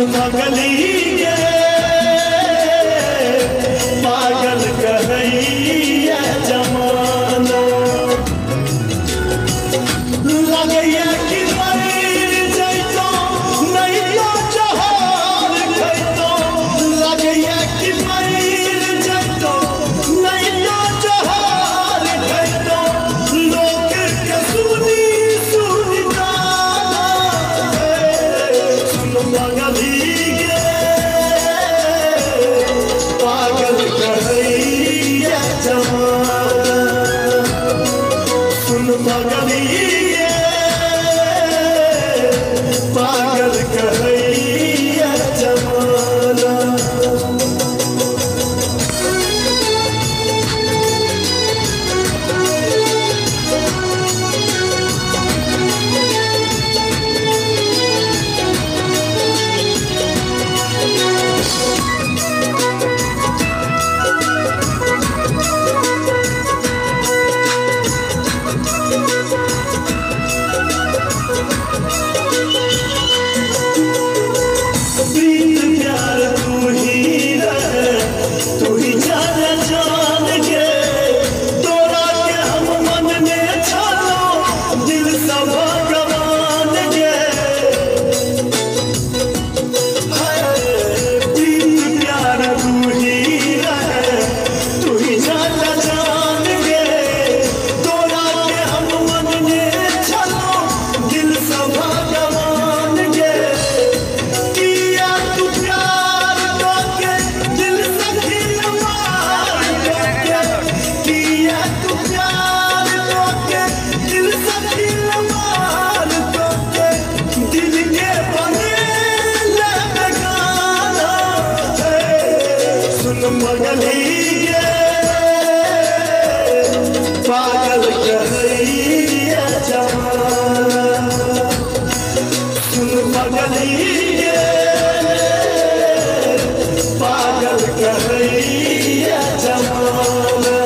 पगली गे पागल कहैया जमाना। लगैया कि मरि जैतौ नहीं तो जहर खैतौ, लगैया कि मरि जैतौ नहीं तो जहर खैतौ, लोक के सुनी सुनी ताना। सुन पगली गे पागल कहैया जमाना। सुन पगली गे पागल कहैया जमाना। प्रीत प्यार तू ही रहे, तू ही जाने जान के, तोरा के हम मन में छालो दिल सब भगवान के। प्रीत प्यार तू ही रहे, तू ही जाने जान के, तोरा के हम मन में छालो दिल सब भगवान के। किया तू प्यार करके दिल से खिलवाड़ करके, किया तू प्यार करके दिल से खिलवाड़ करके, दिल के बने ले बेगाना। सुन पगली गे पागल कहैया जमाना। सुन पगली गे पागल कहैया जमाना।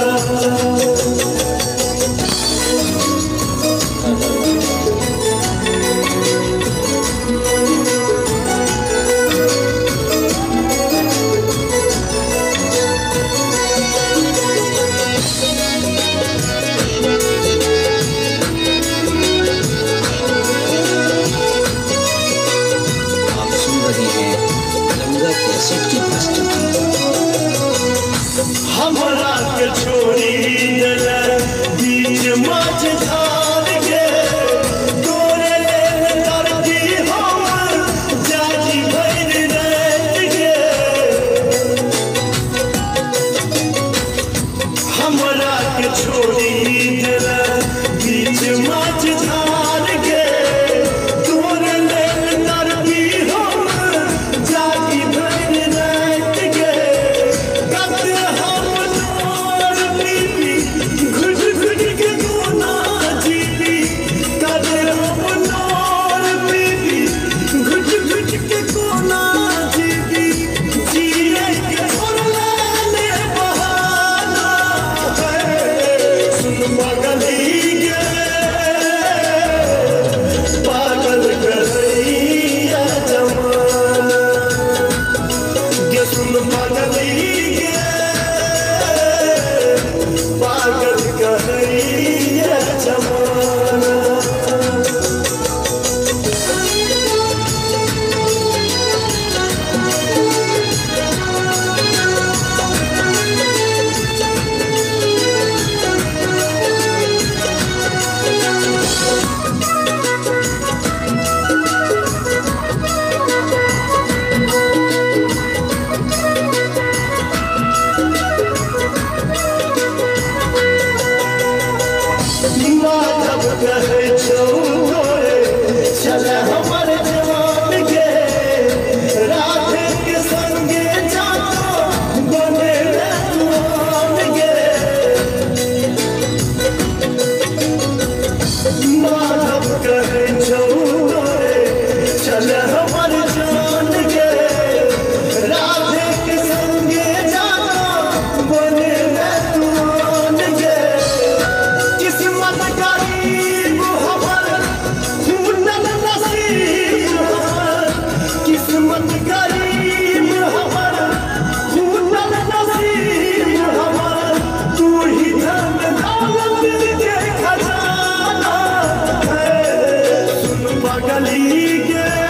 गे।